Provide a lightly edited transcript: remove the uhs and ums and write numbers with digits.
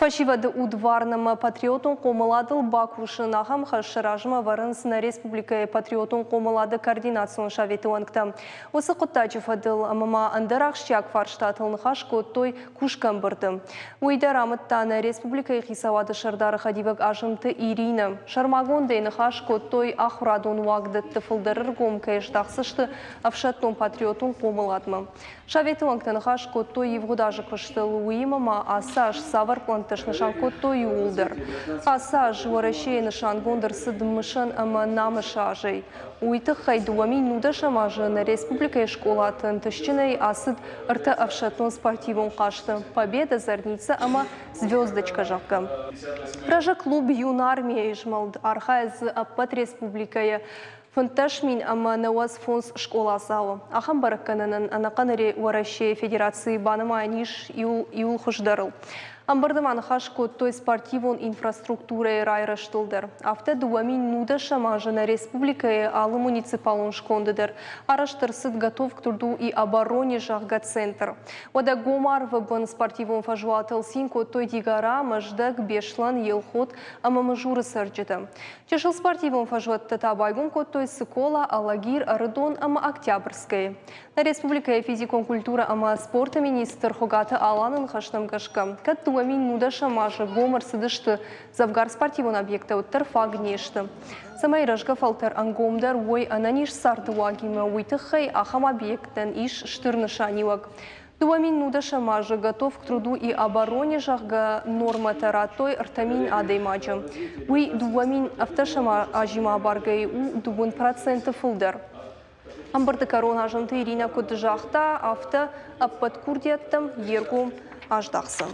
Фӕсивӕды удварн ӕмӕ патриотон хъомыладыл бакусын ахӕм хӕс сӕ размӕ ӕвӕрынц нӕ республикӕйы патриотон хъомылады координацион советы уӕнгтӕ. Уыцы хъуыддаджы фӕдыл ӕмӕ ма ӕндӕр ахсджиаг фарстатыл ныхас кодтой кусгӕ ӕмбырды. Уый дӕр амыдта нӕ республикӕйы хицауады сӕрдары хӕдивӕг Азымты Иринӕ. Сӕрмагондӕй ныхас кодтой ахуырадон уагдӕтты фылдӕр ӕргом кӕй здахдзысты ӕфсӕддон-патриотон хъомыладмӕ. Советы уӕнгтӕ ныхас кодтой ивгъуыд азы куыстыл, уыимӕ ма ацы аз цавӕр пълӕнттӕ снысан кодтой, ууыл дӕр. Ацы аз Уӕрӕсейы нысангонд ӕрцыд мысӕн ӕмӕ намысы азӕй. Уый тыххӕй 2019 азы нӕ республикӕйы скъолаты ӕнтыстджынӕй ацыд ӕртӕ ӕфсӕддон спортивон хъазты «Победа», «Зарница» ӕмӕ «Звездочка», зӕгъгӕ. Рӕзы клуб «Юнармия-йы змӕлд, архайы дзы ӕппӕт республикӕйы 15 095 скъоладзауы. Ахӕм бӕрӕггӕнӕнӕн ӕнӕхъӕн Уӕрӕсейы Федерацийы банымайӕн ис иуыл хуыздӕрыл. Ӕмбырды ма ныхас кодтой спортивон инфраструктурӕйы райрӕзтыл дӕр. Афтӕ 2019 азы нӕ республикӕйы алы муниципалон сконды дӕр арӕзт ӕрцыд «Готов к труду и обороне», зӕгъгӕ, центр. Уӕдӕ гом арвы бын спортивон фӕзуатыл цин кодтой Дигора, Мӕздӕг, Беслӕн, Елхот ӕмӕ Мызуры цӕрджытӕ. Чысыл спортивон фӕзуӕттӕ та байгом кодтой Цыкола, Алагир, Ӕрыдон ӕмӕ Октябрьскӕйы. Нӕ республикӕйы физикон культурӕ ӕмӕ спорты министр Хуыгаты Аланы ныхӕстӕм гӕсгӕ, кӕд 2019 азы гом ӕрцыдысты дзӕвгар спортивон объекттӕ, уӕддӕр фаг не сты. Цӕмӕй рӕзгӕ фӕлтӕр ӕнгомдӕр уой ӕнӕниз царды уагимӕ, уый тыххӕй ахӕм объекттӕн ис стыр нысаниуӕг. 2019 азы «Готов к труду и обороне», зӕгъгӕ, нормӕтӕ радтой 3000 адӕймаджы. Уый 2017 азимӕ абаргӕйӕ у 2% фылдӕр. Ӕмбырды кӕрон Азымты Иринӕ куыд загъта, афтӕ ӕппӕт курдиӕттӕм йе ргом аздахдзӕн.